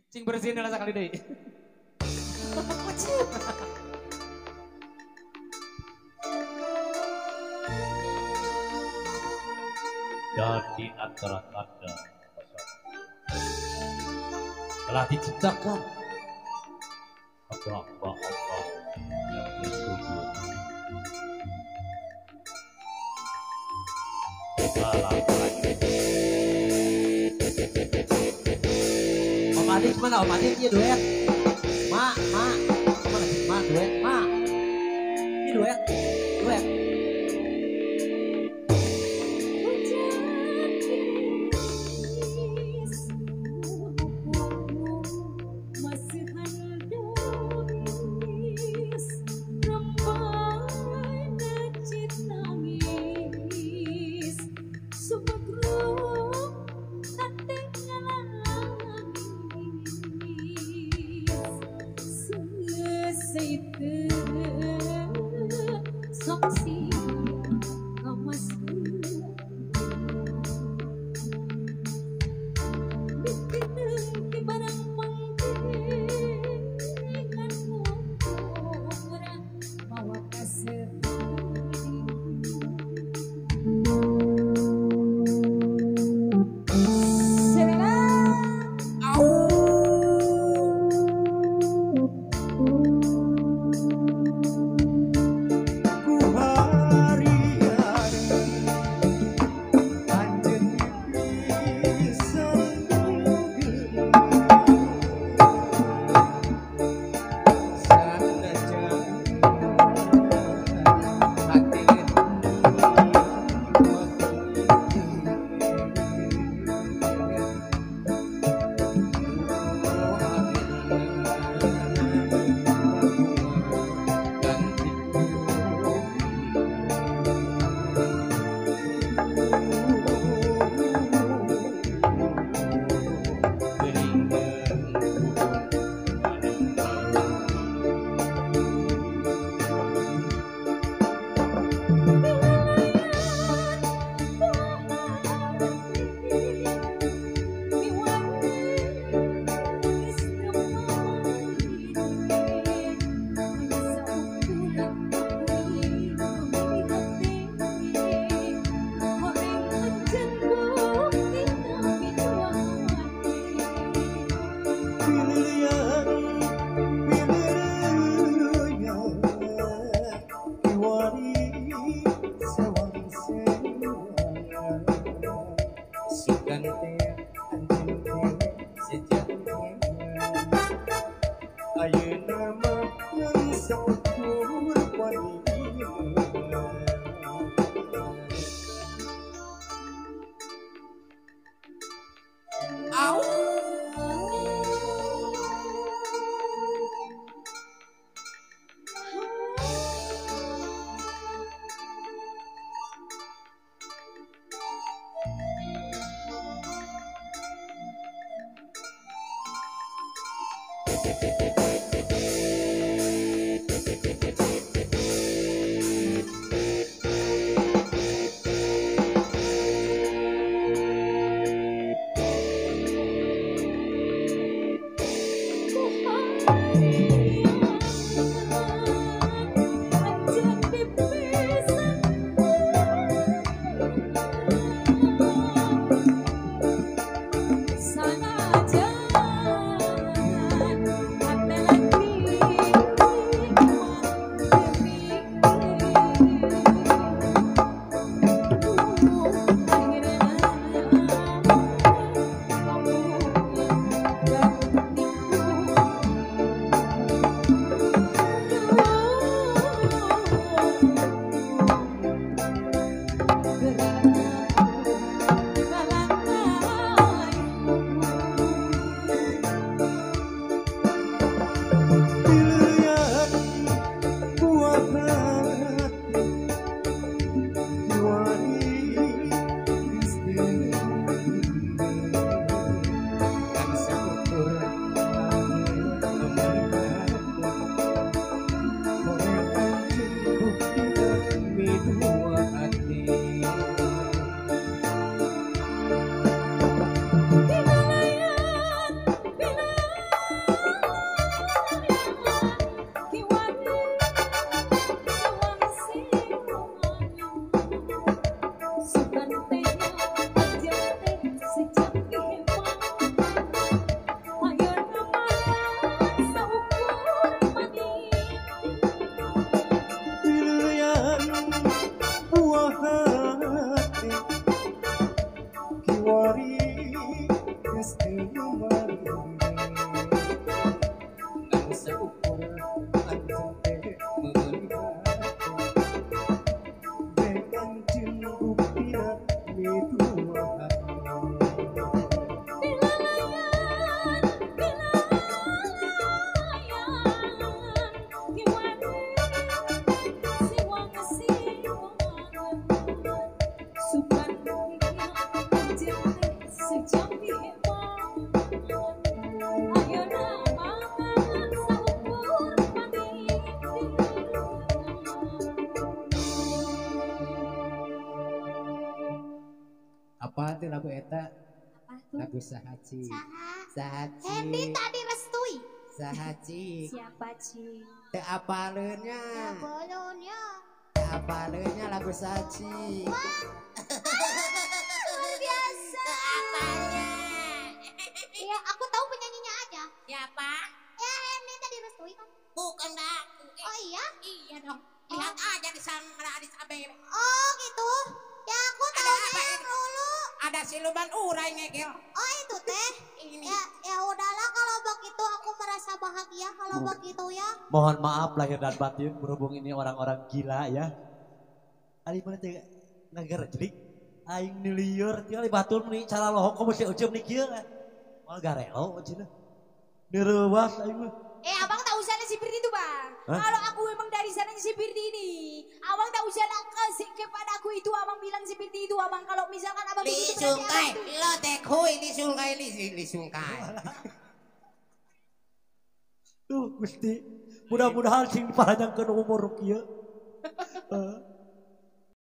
Cing bersihin lah sekali deui. Dan di antara tanda telah diciptakan hamba-hamba Allah yang bersujud dalam Om Adik mana? Om Adik iya duet. Ma, mana sih? Ma duet, ma. Ini duet, duet. Sana jangan geus teu maruri nang saukur anjeun teh meuli batu dek anjeun buktina mituahan. Apa tuh lagu eta? Apa tuh? Lagu Sahaci. Saha? Sahaci. Hendy tadi restui. Sahaci. Siapa Ci? Teu apaleunnya. Apaleunnya. Teu apaleunnya lagu Sahaci. Wah. Luar biasa. Apanya? Iya, aku tahu penyanyinya aja. Siapa? Ya Hendy tadi restui kan. Bukan aku. Oh iya? Iya dong. Lihat aja di sana Addis Abeba. Oh gitu. Ya aku tahu yang dulu. Ada siluman urai ngegel. Oh itu teh. Ini. Ya, ya udahlah kalau begitu aku merasa bahagia kalau begitu ya. Mohon maaf lahir dan batin berhubung ini orang-orang gila ya. Ari mana teh ngagerjelik aing nilieur tinggal batur meni cara lohok komo si Ucem ni kieu. Moal garelo cenah. Neurewas aing mah. Abang tak usah seperti itu bang. Hah? Kalau aku memang dari sana seperti ini, abang tak usah kasih kepada aku itu. Abang bilang seperti itu abang. Kalau misalkan abang begitu berarti abang itu. Lo tekhui lisungkai lisungkai. Tuh Gusti, mudah-mudahan sing dipanjangkeun umur kieu.